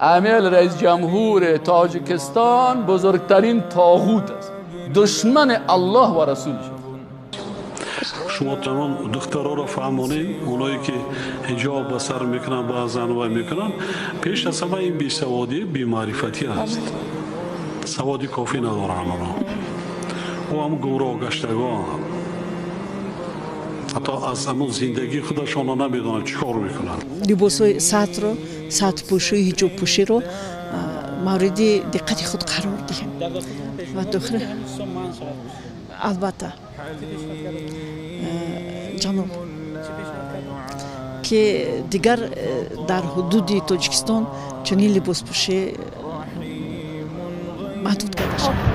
امیل رئیس جمهور تاجیکستان بزرگترین طاغوت است، دشمن الله و رسولش. Шумо тамом духтароро фаҳмонед, оное ки ҳиҷоб ба сар мекунанд, баъзан вай мекунанд, пеш аз ҳама ин бесаводӣ, бемаърифатӣ аст. Саводи кофӣ надоранд онҳо. Ӯ ҳам гумроҳ гаштагон, ҳатто аз ҳамон зиндагии худашонро намедонанд чӣ кор мекунанд. Либосҳои сатро, сатрпӯшию ҳиҷобпӯширо мавриди диққати худ қарор диҳем ва дохил албатта ҷаноб ки дигар дар ҳудуди Тоҷикистон чунин либоспӯшӣ маҳдуд карда шавад.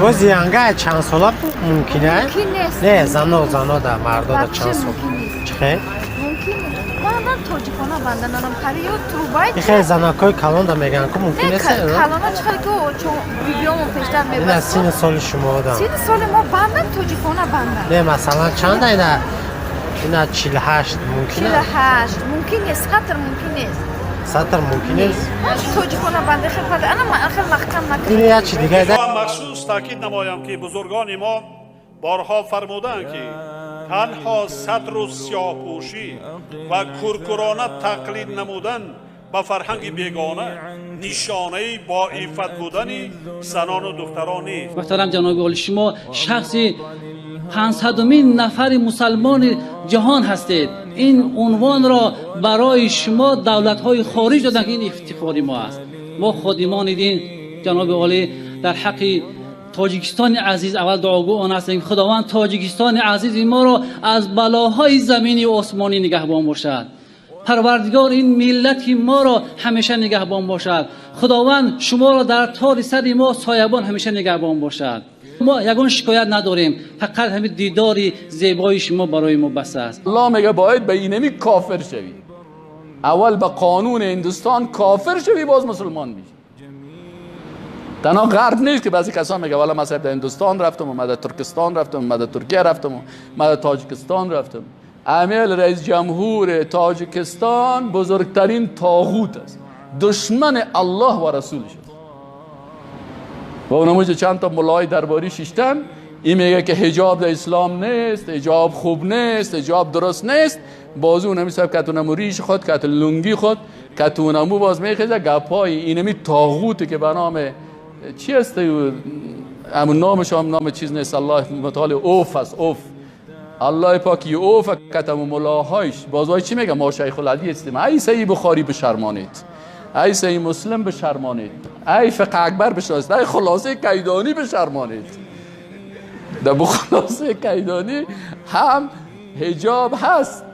Боз янга чанд сола мумкин аст? Не, зано, зано да, мардо да чанд сол? Чӣ хел? Ман тоҷикона бандананам хари ё трубай. Хеле занакҳои калон да мегӯянд ку мумкин нест? Калона чӣ хел ку чун бибиёмон пештар мебаст. Ина синни соли шумо да. Синни соли мо бандан тоҷикона бандан. Не, масалан чанда ина? Ина 48 мумкин аст? 48 мумкин нест, сатр мумкин нест. Сатр мумкин нест? Тоҷикона банда хел пада ана ман хел маҳкам накард. Ин як чи дига да? Махсус таъкид намоям ки бузургони мо борҳо фармуданд ки танҳо сатру сиёҳпӯшӣ ва куркурона тақлид намудан ба фарҳанги бегона нишонаи боиффат будани занону духтарон нест. Муҳтарам ҷаноби олӣ, шумо шахси 500-умин нафари мусалмони ҷаҳон ҳастед. Ин унвонро барои шумо давлатҳои хориҷ доданд ки ин ифтихори мо аст. Мо ходимони дин ҷаноби олӣ дар ҳаққи Тоҷикистони азиз аввал дуогӯ он ҳастем ки Худованд Тоҷикистони азизи моро аз балоҳои заминӣ ва осмонӣ нигаҳбон бошад. Парвардигор ин миллати моро ҳамеша нигаҳбон бошад. Худованд шуморо дар тори сари мо соябон ҳамеша нигаҳбон бошад. Мо ягон шикоят надорем, фақат ҳамин дидори зебои шумо барои мо бас аст. الله میگه باید به اینمی کافر شوی. اول به قانون هندوستان کافر شوی باز مسلمان میشی. تنها غرب نیست که بعضی کسان میگه والا مثلا در هندوستان رفتم و در ترکستان رفتم و در ترکیه رفتم و در تاجیکستان رفتم. امیل رئیس جمهور تاجیکستان بزرگترین طاغوت است، دشمن الله و رسولش است. و اونموجه چند تا ملای درباری شیشتن، این میگه که حجاب در اسلام نیست، حجاب خوب نیست، حجاب درست نیست. بازو اونمی صاحب که تو ریش خود، که تو لنگی خود، که تو اونمو باز میخیزه گپای اینمی طاغوتی که به نام چی است؟ همون نامش هم نام چیز نیست، الله متعال اوف است، اوف. الله پاکی اوف کتم ملاهایش بازوای چی میگه؟ ما شیخ الحدیث هستیم. ای صحیح بخاری بشرمانید، ای صحیح مسلم بشرمانید، ای فقه اکبر بشرمانید، ای خلاصه کیدانی بشرمانید. در خلاصه کیدانی هم حجاب هست،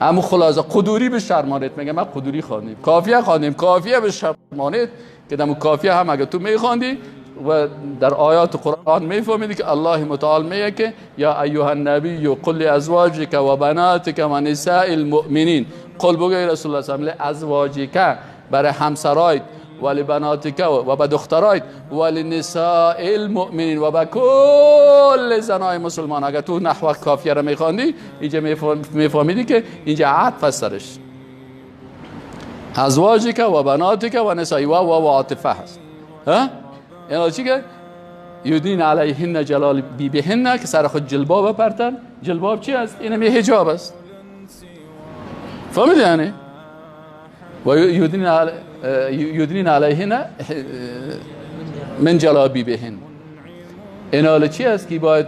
هم خلاصه قدوری بشرمانید. میگه ما قدوری خواندیم، کافیه خواندیم، کافیه بشرمانید که دمو کافیه هم اگه تو میخواندی و در آیات قرآن میفهمیدی که الله متعال میگه که یا ایها النبی قل لازواجک و بناتک و نساء المؤمنین. قل بگو ای رسول الله صلی الله علیه و ازواجک برای همسرایت و لبناتک و به دخترایت و لنساء المؤمنین و به کل زنای مسلمان. اگه تو نحو کافیه را میخواندی اینجا میفهمیدی که اینجا عطف است سرش، ازواجک و بناتک و نساء و و عاطفه هست. ها اینا چی که یدین علیهن جلال بیبهن که سر خود جلباب پرتن. جلباب چی است؟ اینم یه حجاب است. فهمیدی یعنی؟ و یدنین علیهن من جلابیبهن. اینا چی است که باید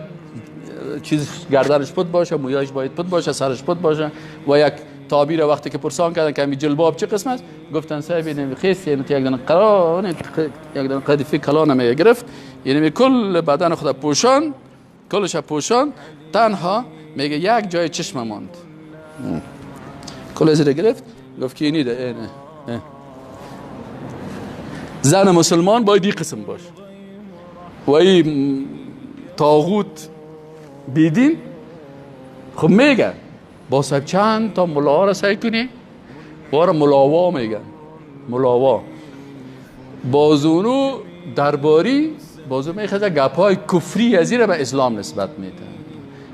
چیز گردنش پت باشه، مویاش باید پت باشه، سرش پت باشه. و یک تعبیر وقتی که پرسان کردن که همین جلباب چه قسم است، گفتن صاحب اینم خیس، یعنی یک دانه قرار، یک دانه قدیفه کلان می گرفت، یعنی کل بدن خود پوشان، کلش پوشان، تنها میگه یک جای چشم ماند. کل زیر گرفت، گفت که اینی ده اینه. زن مسلمان باید این قسم باشه و این طاغوت بیدین. خب میگه با صاحب چند تا ملاها را سعی کنی، بار ملاوا میگن، ملاوا بازونو درباری بازو میخزه گپای کفری از به اسلام نسبت میده،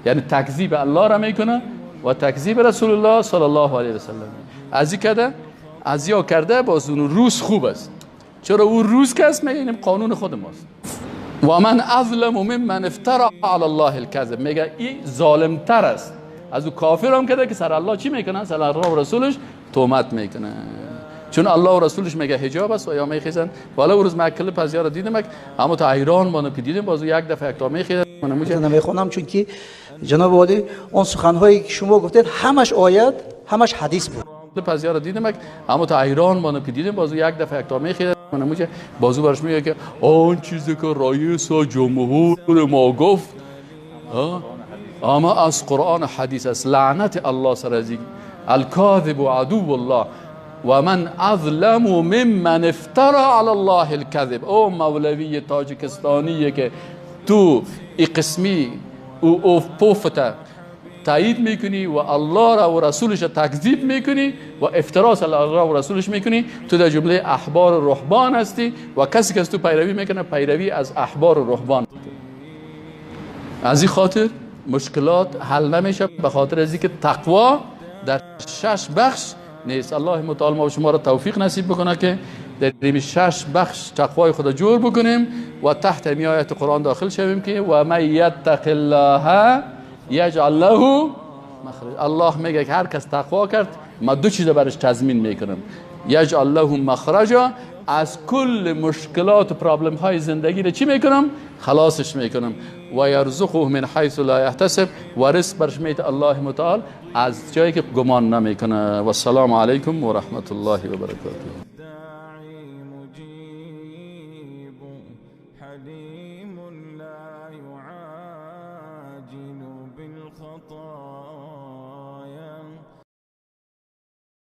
یعنی تکذیب الله را میکنه، و تکذیب رسول الله صلی الله علیه و سلم. از این کرده از یا کرده باز اون روس خوب است. چرا او روس که است؟ میگه اینم قانون خود ماست. و من اظلم ممن افترا علی الله الكذب، میگه این ظالمتر است از او کافر هم کرده که سر الله چی میکنن؟ سر الله و رسولش تهمت میکنه. چون الله و رسولش میگه حجاب است و یا میخیزن. والا اون روز من کلپ از یارا دیدم، اما تا ایران مانو که دیدم باز یک دفعه یک تا میخیزن. من نمیخونم چون که جناب عالی اون سخنهایی که شما گفتید همش آیت، همش حدیث بود. کلپ از یارا دیدم، اما تا ایران مانو که دیدم باز یک دفعه یک تا میخیزن. من بازو برش میگه که آن چیزی که رئیس جمهور ما گفت اما از قرآن حدیث است. لعنت الله سر از الکاذب عدو الله و من اظلم ممن افترا علی الله الكذب. او مولوی تاجیکستانی که تو ای قسمی او اوف پوفته تایید میکنی و الله را و رسولش را تکذیب میکنی و افترا علی الله و رسولش میکنی، تو در جمله احبار و رهبان هستی و کسی که از تو پیروی میکنه پیروی از احبار و رهبان. از این خاطر مشکلات حل نمیشه، به خاطر از اینکه تقوا در 6 بخش نیست. الله متعال ما و شما را توفیق نصیب بکنه که در این 6 بخش تقوای خدا جور بکنیم و تحت می آیت قرآن داخل شویم که و من یتق الله یجعل له مخرج. الله میگه که هر کس تقوا کرد ما دو چیز برش تضمین میکنم، یجعل له مخرجا، از کل مشکلات و پرابلم های زندگی رو چی میکنم؟ خلاصش میکنم. و یرزقه من حیث لا یحتسب، و رزق برش میده الله متعال از جایی که گمان نمیکنه. و السلام علیکم و رحمت الله و برکاته.